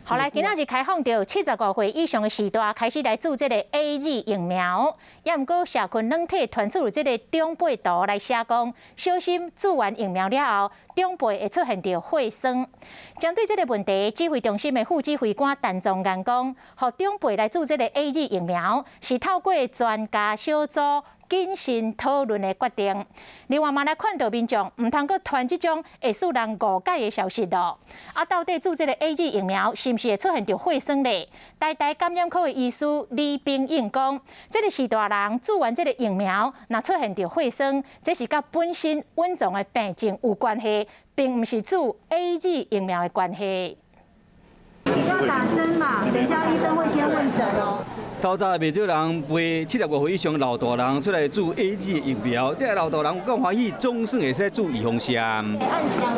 好來，今仔日開放著75歲以上的序大開始來注這個 AZ 疫苗，也毋過社群軟體傳出這個長輩圖來寫講，小心注完疫苗了後，長輩會出現著血栓。針對這個問題，指揮中心的副指揮官陳宗彥講，予長輩來注這個 AZ 疫苗，是透過專家小組謹慎討論的決定。另外嘛來勸導民眾，毋通閣傳這種會使人誤解的消息囉。啊，到底注這個 AZ 疫苗是毋是會出現著血栓咧？台大感染科的醫師李秉穎講，這個序大人注完這個疫苗，若出現著血栓，這是佮本身隱藏的病症有關係，並毋是注 AZ 疫苗的關係。你要打針嘛？等一下醫生會先問診哦。透早袂少人陪75歲以上老大人出來注 AZ 疫苗，這个老大人有夠歡喜，總算會使注預防針。按2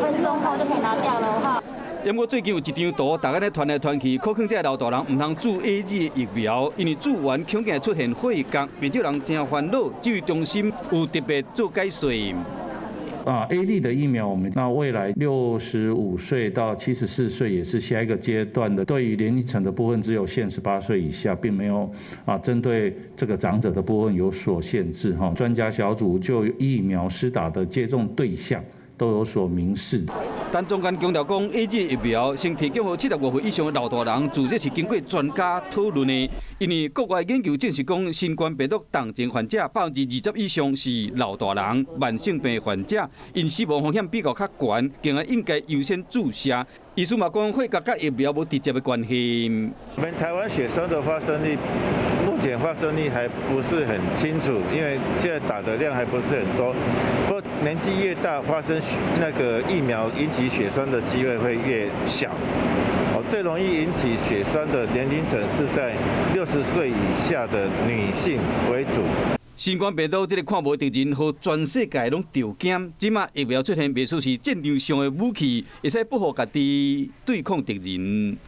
分鐘後就可以拿掉了哈。不過最近有一張圖，大家咧傳來傳去，可能這个老大人毋通注 AZ 疫苗，因為注完恐驚會出現血結，袂少人真煩惱。指揮中心有特別做解說。啊，AZ 的疫苗，我們那未來65歲到74歲也是下一個階段的。對於年齡層的部分，只有限18歲以下，並沒有針對這個長者的部分有所限制。哈，專家小組就疫苗施打的接種對象都有所明示。陳宗彥強調講，AZ 疫苗先提供予75歲以上的老大人，注這是經過專家討論的。因為國外研究證實講，新冠病毒重症患者20%以上是老大人、慢性病患者，𪜶死亡風險比較較懸，更加應該優先注射。醫師嘛講，血結佮疫苗無直接的關係。我們台灣血栓的發生率，目前發生率還不是很清楚，因為現在打的量還不是很多。不過年紀越大，發生那個疫苗引起血栓的機會會越小。哦，最容易引起血栓的年齡層是在60歲以下的女性為主。新冠病毒這个看無敵人，予全世界攏著驚。這馬疫苗出現，袂輸是戰場上的武器，會使保護家己對抗敵人。